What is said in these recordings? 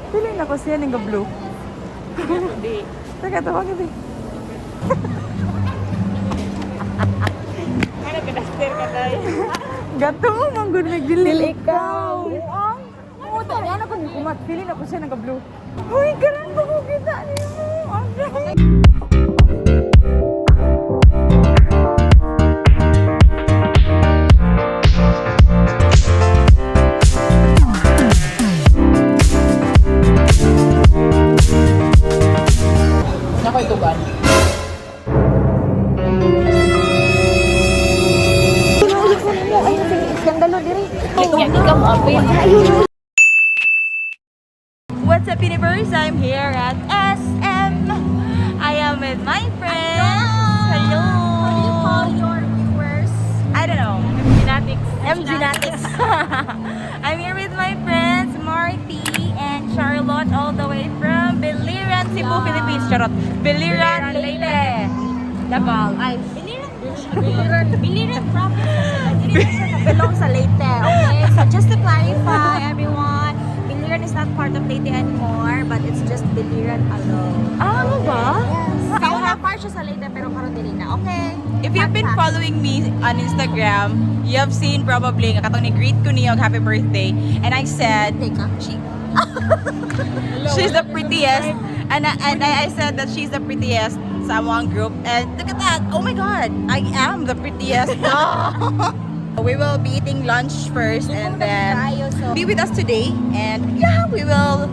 Feeling na ko siya ning blue. Hindi. Teka, tawag ito. Ano ka duster ka tayo? Gato, manggod may dili ikaw. Puta, ano ko kumat. Feeling na ko siya nag blue. Uy, karan ba ko kita nimo? Agay. Nakoy tugan. What's up, universe? I'm here at SM. I am with my friends. Hello. How do you call your viewers? I don't know. Genetics. MGnatics. I'm here with my friends Marty and Charlotte, all the way from Biliran, Cebu, Philippines. Charot. Biliran, Leyte. Davao. Ay, Biliran. Biliran. Biliran province. Dili na siya belong sa Leyte. Okay? So just to clarify, everyone, Biliran is not part of Leyte anymore, but it's just Biliran alone. Ah, ano ba? Yes. Sa una part siya sa Leyte, pero karon dili na. Okay? If you've been following me on Instagram, you have seen probably nga katong ni-greet ko niyo og happy birthday, and I said Teka. she's the prettiest, and I said that she's the prettiest sa among group, and look at that. Oh my God, I am the prettiest. We will be eating lunch first and then Tayo, so be with us today, and yeah, we will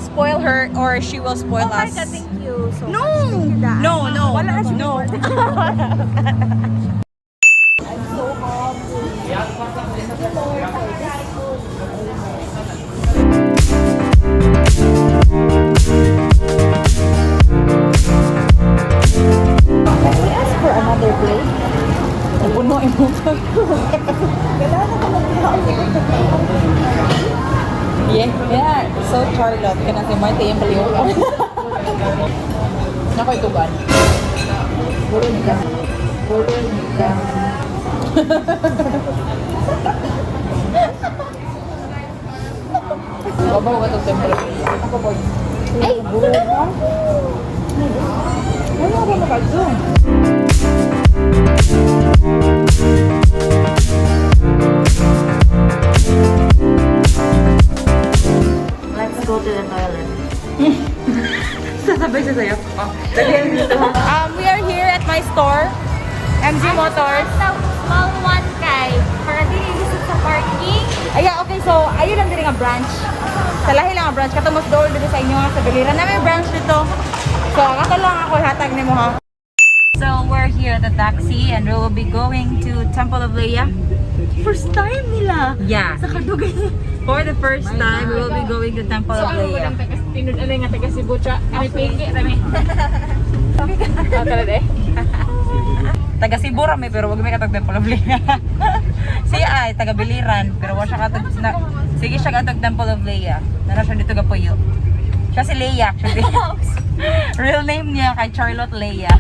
spoil her or she will spoil Oh my us. God, thank you so No. much. Thank you, Daan. No. Wala na siya. No. I'm so hungry. Thank you, Lord, for this food. Can we ask for another plate? Puno imo. Yeah. So Charlotte, kana si Marty yung baliw ko. Nakoy tugan. Babaw ka to temple. Ako po. Ay! Wala ba maka-zoom? Let's go to the toilet. Sasabay siya sa'yo. Oh. We are here at my store, MG Motors. Small one kay para dili lisod sa parking. Ay, yeah, okay. So, ayun lang din ang branch. Sa lahi lang ang branch. Katong mas dool dito sa inyo nga sa Biliran. Na may branch dito. So, kato lang ako hatag nimo ha. So, we're here at the taxi and we will be going to Temple of Leia. First time nila. Yeah. Sa kadugay. For the first time, we will be going to Temple So of ano Leia. ba lang taga tinud ano nga taga Cebu cha? Ay pingi rami. Ah, talad eh. Taga Cebu rami pero wag may katag Temple of Leia. Siya ay taga Biliran pero wa siya katag na, sige siya katag Temple of Leia. Nara siya dito gapuyo. Siya si Leia actually. Real name niya kay Charlotte Leia.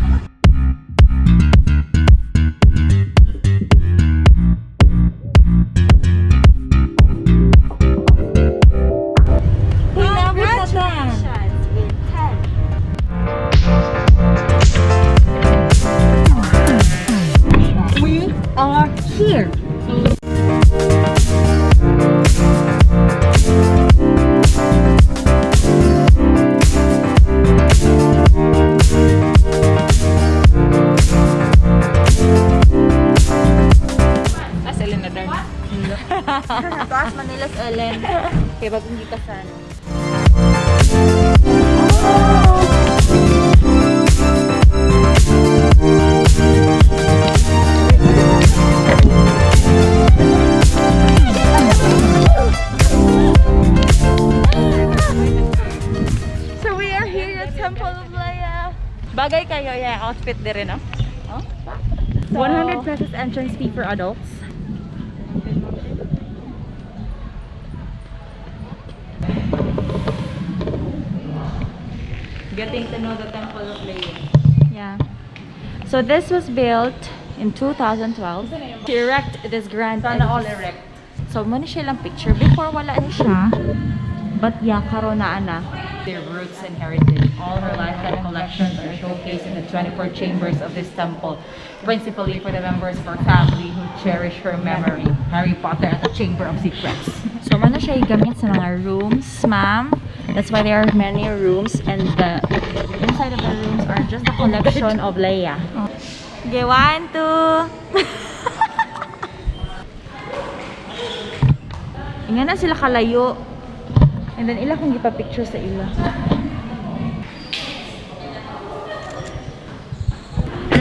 Uy, naabot na ta. Congratulations with 10. We are here. As Elena Darna. Taas Manila's Ellen. Kay bagong gikasan. So we are here at Temple of Leia. Bagay kayo yeah, outfit din rin, no? Oh? 100 pesos entrance fee for adults. Getting to know the Temple of Leia. Yeah. So this was built in 2012 to erect this grand Sana all edifice. erect. So mo ni siya lang picture. Before wala ni siya. But yeah, karon naa na. Their roots and heritage. All her lifetime collections are showcased in the 24 chambers of this temple, principally for the members of her family who cherish her memory. Harry Potter at the Chamber of Secrets. So, mao na siya gamit sa mga rooms, ma'am. That's why there are many rooms and the inside of the rooms are just a collection of Leia. Okay, one, two. Inga na sila kalayo. And then ila kong gipa-picture sa ila.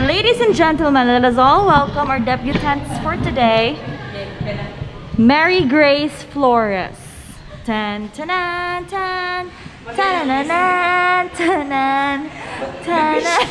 Ladies and gentlemen, let us all welcome our debutantes for today. Mary Grace Flores. Tan tanan tan tananan tanan tanan.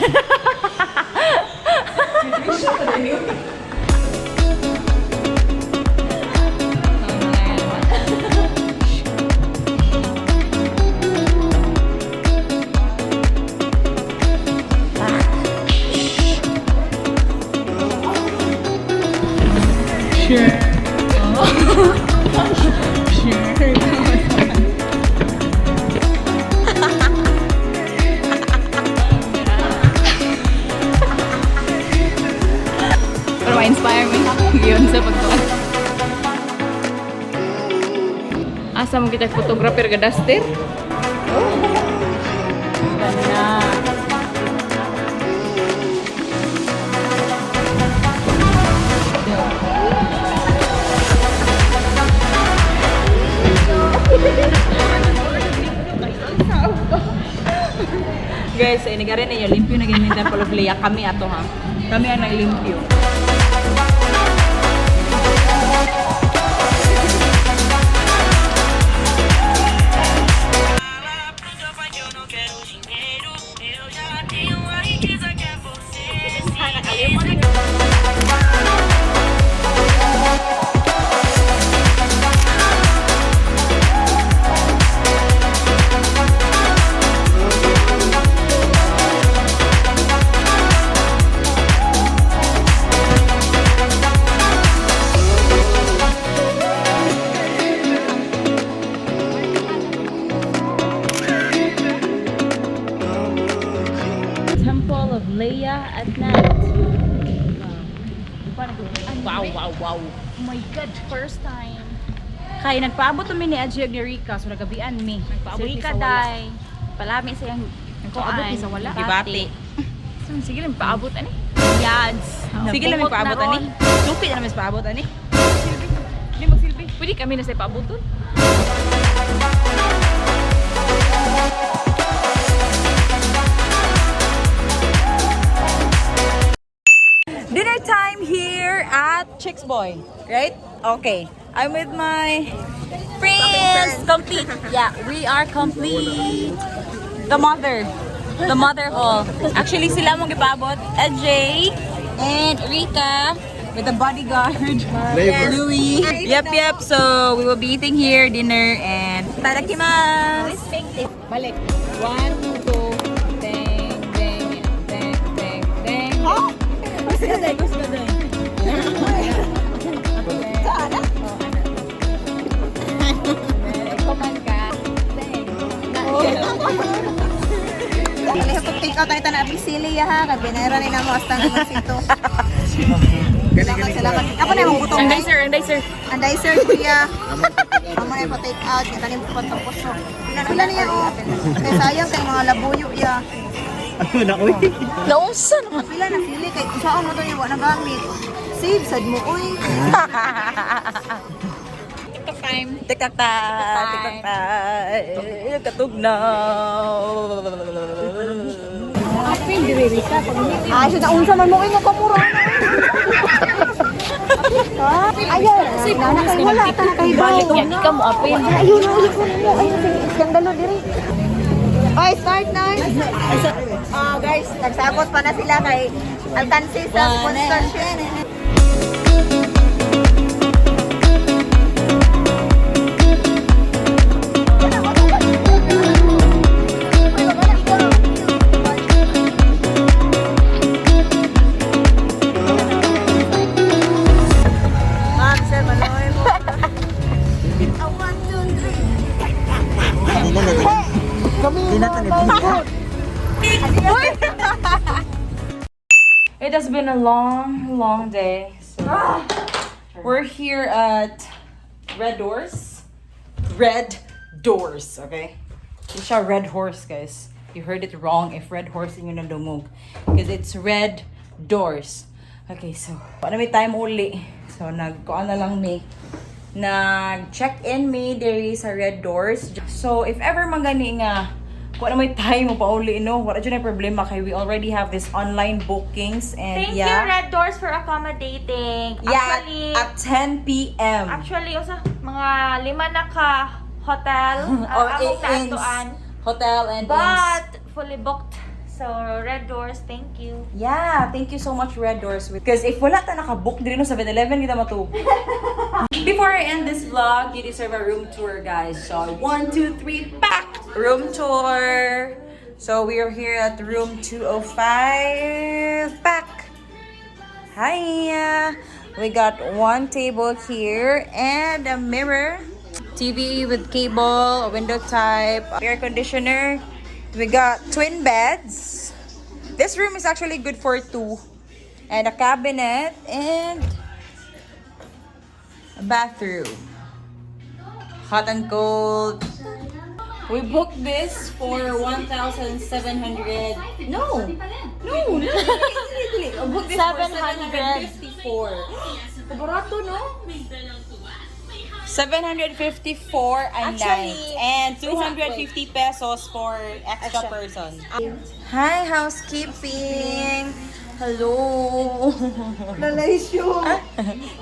Pero ma-inspire me. Yun sa pagtuan. Asa mo kita photographer ga duster? Guys, ay nagari na limpyo na ganyan Temple of Leia. Kami ato ha. Kami ang naglimpyo. Temple of Leia at night. Wow. Oh my God, first time. Kay nagpaabot mi ni Adji ug ni Rika so nagabian mi. Nagpaabot Si mi Rika sa wala. day. Palami sa iyang Nagpaabot mi sa wala. Gibati. Sige lang paabot ani. Yads. Sige lang may paabot ani. Supi na naman sa paabot ani. Silbi. Hindi magsilbi. Pwede kami na sa paaboton. Dinner time here at Chicks Boy, right? Okay. I'm with my friends. Complete. Yeah, we are complete. The mother. The mother of all. Actually, sila mong gipaabot. AJ and Rika with the bodyguard. Louie. Yep. So, we will be eating here dinner and tarakimasu. Balik. One, two, dang, dang, dang, dang, dang. Kuman ka. Kali ko take out ang tanan sili ya ha, kay binayran ni namo hasta nga magsito. Salamat, salamat. Ako na imong butong. Anday sir, anday sir. Anday sir, kuya. Amo na ipa-take out, kay tanim ko pantapos. Pila niya oh. Kay sayang kay mga labuyo ya. Ano na, uy? Naunsa naman. Pila na sili kay saan mo to niya wa nagamit. Save sad mo oy. TikTok time. TikTok time. TikTok time. Katugnaw. Ay, siya naunsa man mo oy nga kamura na. Ayaw, nana kay wala ta na kay Balik niya, di ka mo apil. Ayun, ayun, ayun, ayun, iskandalo diri. Oy, start na. Oh, guys, nagsabot pa na sila kay alkansi sa sponsorship. Ma'am, sir, manoy mo. A one, two, three. Di na to ni It has been a long, long day. So we're here at Red Doors. Red Doors, okay? It's siya Red Horse, guys. You heard it wrong if Red Horse inyo nadungog. Because it's Red Doors. Okay, so, wala may time uli. So, nagkuan na lang mi. Nag-check-in mi diri sa Red Doors. So, if ever man gani nga wala may time mo pauli, no? Wala dyan ay problema kay we already have this online bookings and Thank you, yeah. Red Doors, for accommodating. Yeah, Actually, at 10 p.m. actually, usa, mga lima na ka hotel Or ang among inns. naadtuan. Hotel and inns. But fully booked. So, Red Doors, thank you. Yeah, thank you so much, Red Doors. Because if wala ta nakabook diri no 7-Eleven kita matug. Before I end this vlog, you deserve a room tour, guys. So, one, two, three, back! Room tour! So, we are here at room 205. Back! Hi! We got one table here and a mirror. TV with cable, a window type, air conditioner. We got twin beds. This room is actually good for two. And a cabinet and a bathroom. Hot and cold. We booked this for 1,700. No! No! No! Dili, dili. We booked this for 754. Barato, no? 754 a Actually, night. And 250 pesos for extra person. Hi, housekeeping! Hello!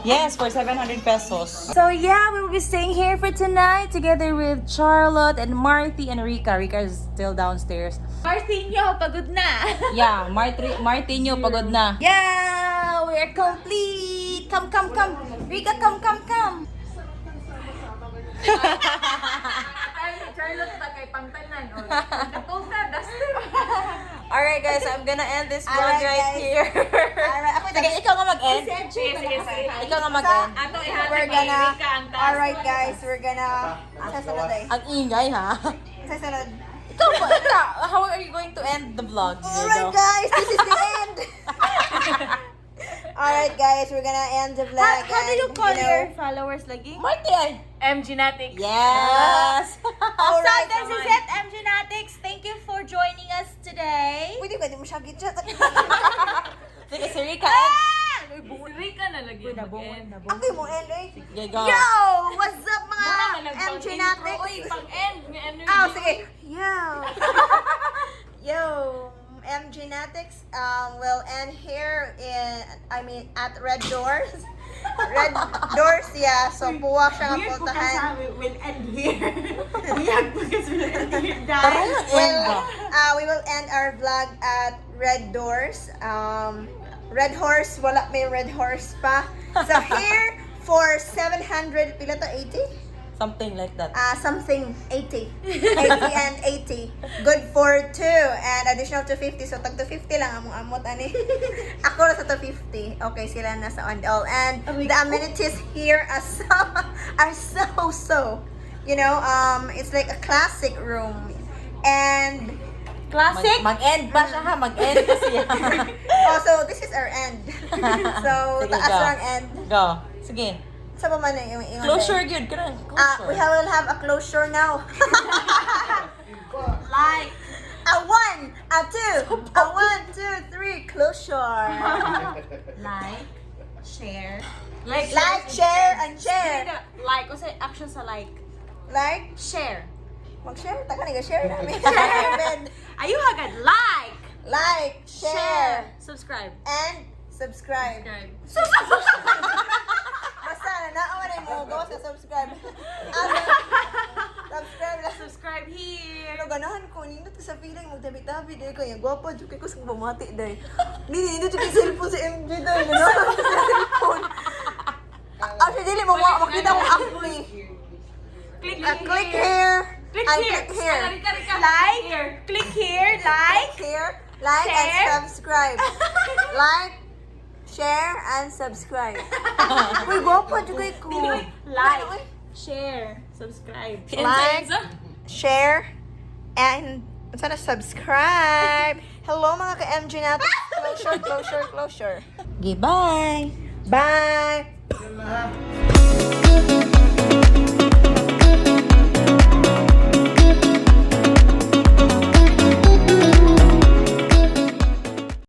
Yes, for 700 pesos. So yeah, we will be staying here for tonight together with Charlotte and Marty and Rika. Rika is still downstairs. Martinho, pagod na. Yeah, Martinho, pagod na. Yeah, we are complete. Come, come, come. Rika, come, come, come. Charlotte ta kay pangtanan. Oh. Natusa, duster. Alright guys, I'm gonna end this vlog Alright, right guys. here. Alright, ako Sige, ikaw nga mag-end. Sige, sige, sige. Ikaw nga mag-end. Ato ihatag We're kay gonna, Rika ang task. Alright guys, we're gonna, sa sunod eh. Ang ingay ha. Sa sunod. Ikaw ba? Ikaw, how are you going to end the vlog? Alright guys, this is the end. Alright guys, we're gonna end the vlog. How do you and, call know, your followers lagi? Marty ay. M Genetics. Yes! Alright. So this is it, M Genetics. Thank you for joining us today. Pwede ba di mo siya gitchat? Sige, si Rika. End. Rika na lagi mag-end. Ako yung mo end eh. Sige, go. Yo! What's up mga M Genetics? Uy, pang-end nga energy. Oh, sige. Yo! Yo! M Genetics will end here in, I mean, at Red Doors. Red Doors, yeah. So, puwa siya nga puntahan. We'll end here. Weird because we'll end here. Tara lang, end Well, ba? we will end our vlog at Red Doors. Red Horse, wala may Red Horse pa. So here, for 700, pila to 80? Something like that. Something 80. 80 and 80. Good for two. And additional 250. So, tag 250 lang among amot ani. Ako na sa 250. Okay, sila na sa on all. And the amenities here are so, are so, so. It's like a classic room. And Classic. Mag-end pa siya ha, mag-end pa siya. also, this is our end. So, Sige, taas go. lang end. Go. Sige. Sa pa man yung ingon? Closure gyud ka Ah, we will have a closure now. Like. A one, a two, a one, two, three, closure. Like. Share. Like, Like, share, and share. Like. Usa action sa like. Like, Share. mag-share. Taka, nag-share namin. Share, bed. Ayuha agad. Like. Like, share, Subscribe. and subscribe. Basta, naawa na yung mga gawa sa subscribe. Ah, subscribe lang. Subscribe here. Pero ganahan ko, nindot ko sa feeling, magtabi-tabi dahil ko, yung gwapa, jukay ko sa bumati dahil. Hindi, nindot ko cellphone sa MJ dahil, ganahan ko sa cellphone. Actually, dili mo makita kong actually. Click Click here. Click and here. Click here. Rika, Rika. Like. Here. Click here. Like. Click here. Like Share. and subscribe. Like, share, and subscribe. Uy, gwapa, jukay ko. Like. Share. Subscribe. Like, share, And sana subscribe. Hello, mga ka-MG natin. Closure, closure, closure. Okay, bye. Bye.